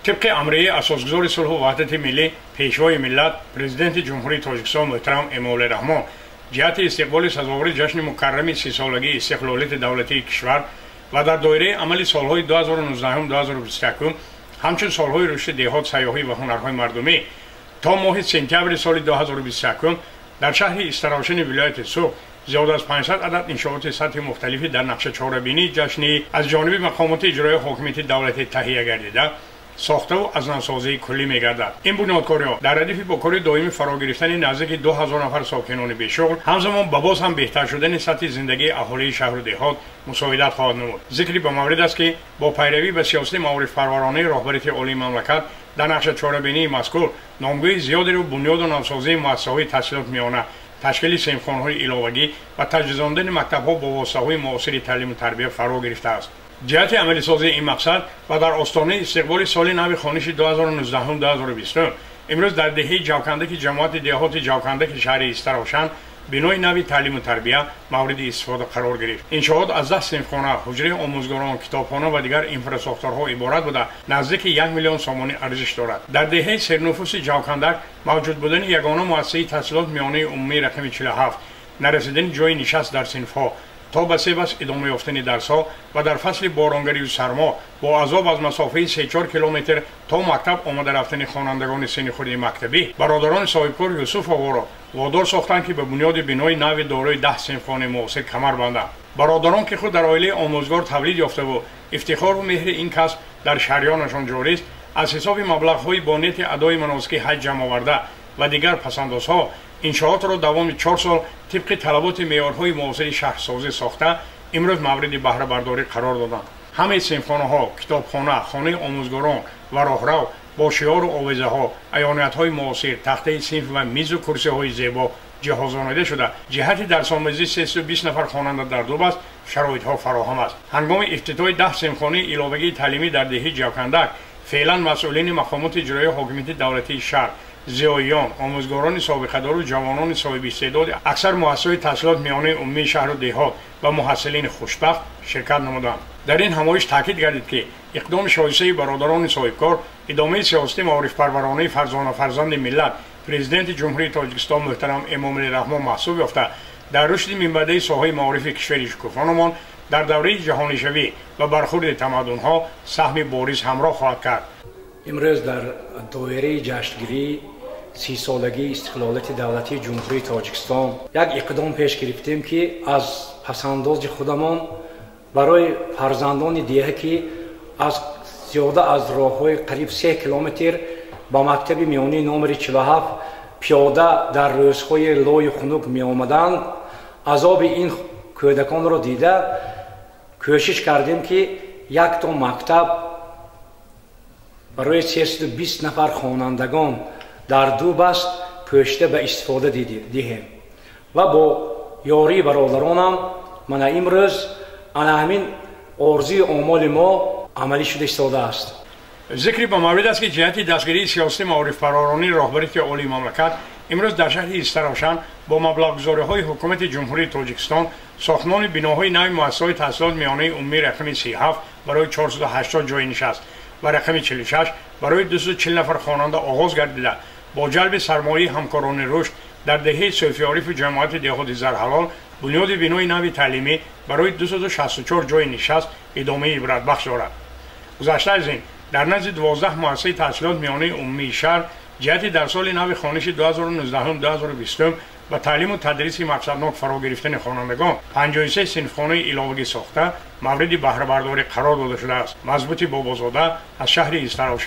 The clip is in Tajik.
Тибқи амрии асосгузори сулҳу ваҳдати миллӣ, пешвои миллат, президенти Ҷумҳурии Тоҷикистон муҳтарам Эмомалӣ Раҳмон ҷиҳати истиқболи сазовори ҷашни мукаррами 30-солагии истиқлолияти давлатии кишвар ва дар доираи амали солҳои 2019-2021 ҳамчун солҳои рушди деҳот, сайёҳӣ ва ҳунарҳои мардумӣ то моҳи сентябри соли 2021 дар шаҳри Истаравшани вилояти Суғд зиёд аз 500 адад иншооти сатҳи мухталифи дар нақша чорабинии ҷашнӣ аз ҷониби мақомоти иҷроии ҳокимияти давлатӣ таҳия гардида сохтаву аз навсозии куллӣ мегардад. Ин бунёдкориҳо дар радифи бо кори доимӣ фаро гирифтани наздики 2000 нафар сокинони бешуғл, ҳамзамон ба боз ҳам беҳтар шудани сатҳи зиндагии аҳолии шаҳру деҳот мусоидат хоҳад намуд. Зикри ба маврид аст, ки бо пайравӣ ба сиёсати маорифпарваронаи роҳбарияти олии мамлакат дар нақша чорабинии мазкур номгӯи зиёдеро бунёду навсозии муассисаҳои таҳсилот миёна, ташкили синфхонаҳои иловагӣ ва таҷҳизондани мактабҳо бо воситаҳои муосири таълиму тарбия фаро гирифтааст. Ҷиҳати амалисозии ин мақсад ва дар остонаи истиқболи соли нави хониши 2019-2020 имрӯз дар деҳаи Ҷавкандаки ҷамоати деҳоти Ҷавкандаки шаҳри Истаравшан бинои нави таълиму тарбия мавриди истифода қарор гирифт. Иншоот аз 10 синфхона, ҳуҷраи омӯзгорон, китобхона ва дигар инфрасохторҳо иборат буда, наздики 1 миллион сомонӣ арзиш дорад. Дар деҳаи сернуфуси Ҷавкандак мавҷуд будани ягона муассисаи таҳсилот миёнаи умумии рақами 47, нарасидани ҷои нишаст дар синфҳо, то ба се бас идома ёфтани дарсҳо ва дар фасли боронгарию сармо бо азоб аз масофаи 3-4 километр то мактаб омада рафтани хонандагони синни хурди мактабӣ бародарони соҳибкор Юсуфоворо водор сохтанд, ки ба бунёди бинои нави дорои 10 синфхонаи муосир камар банданд. Бародарон, ки худ дар оилаи омӯзгор тавлид ёфтаву ифтихору меҳри ин касб дар шаҳриёнашон ҷорист, аз ҳисоби маблағҳои бо нияти адои маносики ҳаҷ ҷамъоварда ва дигар пасандозҳо иншоотро давоми 4 сол тибқи талаботи меъёрҳои муосири шаҳрсозӣ сохта, имрӯз мавриди баҳрабардорӣ қарор доданд. Ҳамаи синфхонаҳо, китобхона, хонаи омӯзгорон ва роҳрав бо шиору овезаҳо, аёниятҳои муосир, тахтаи синф ва мизу курсиҳои зебо ҷиҳозонида шуда, ҷиҳати дарсомезӣ 320 нафар хонанда дар ду баст шароитҳо фароҳам аст. Ҳангоми ифтитоҳи 10 синфхонаи иловагии таълимӣ дар деҳаи Ҷавкандак феълан масъулини мақомоти иҷроии ҳокимияти давлатии шаҳр, зиёиён, омӯзгорони собиқадору ҷавонони соҳибистеъдоди аксар муассисаҳои таҳсилот миёнаи умумии шаҳру деҳот ва муҳассилини хушбахт ширкат намуданд. Дар ин ҳамоиш таъкид гардид, ки иқдоми шоистаи бародарони соҳибкор идомаи сиёсати маорифпарваронаи фарзона фарзанди миллат, президенти Ҷумҳурии Тоҷикистон муҳтарам Эмомалӣ Раҳмон маҳсуб ёфта, дар рушди минбаъдаи соҳаи маорифи кишвари шукуфономон дар давраи ҷаҳонишавӣ ва бархурди тамаддунҳо саҳми бориз ҳамроҳ хоҳад кард. Имрӯз дар доираи ҷашнгирии 30-солагии истиқлолияти давлатии Ҷумҳурии Тоҷикистон як иқдом пеш гирифтем, ки аз пасандози худамон барои фарзандони деҳа, ки аз зиёда аз роҳҳои қариб 3 километр ба мактаби миёнаи номери 47 пиёда дар рӯзҳои лою хунук меомаданд, азоби ин кӯдаконро дида кӯшиш кардем, ки якто мактаб барои 320 нафар хонандагон дар ду баст пӯшида ба истифода диҳем ва бо ёрии бародаронам мана имрӯз ана ҳамин орзуи омоли мо амалӣ шуда истодааст. Зикри ба маврид аст, ки ҷиҳати дастгирии сиёсати маорифпарваронии роҳбарияти олии мамлакат имрӯз дар шаҳри Истаравшан бо маблағгузориҳои ҳукумати Ҷумҳурии Тоҷикистон сохтмони биноҳои нави муассисаҳои таҳсилот миёнаи умумии рақами 37 барои 480 ҷои нишаст ва рақами 46 барои 240 нафар хонанда оғоз гардида, бо ҷалби сармояи ҳамкорони рушд дар деҳаи Сӯфиёрифу ҷамоати деҳоти Зарҳалол бунёди бинои нави таълимӣ барои 264 ҷои нишаст идомаи ибратбахш дорад. Гузашта аз ин, дар назди 12 муассисаи таҳсилот миёнаи умумии шаҳр ҷиҳати дар соли нави хониши 2019-2020 ба таълиму тадриси мақсаднок фаро гирифтани хонандагон 53 синфхонаи иловагӣ сохта мавриди баҳрабардорӣ қарор дода шудааст. Мазбути Бобозода аз шаҳри Истаравшан.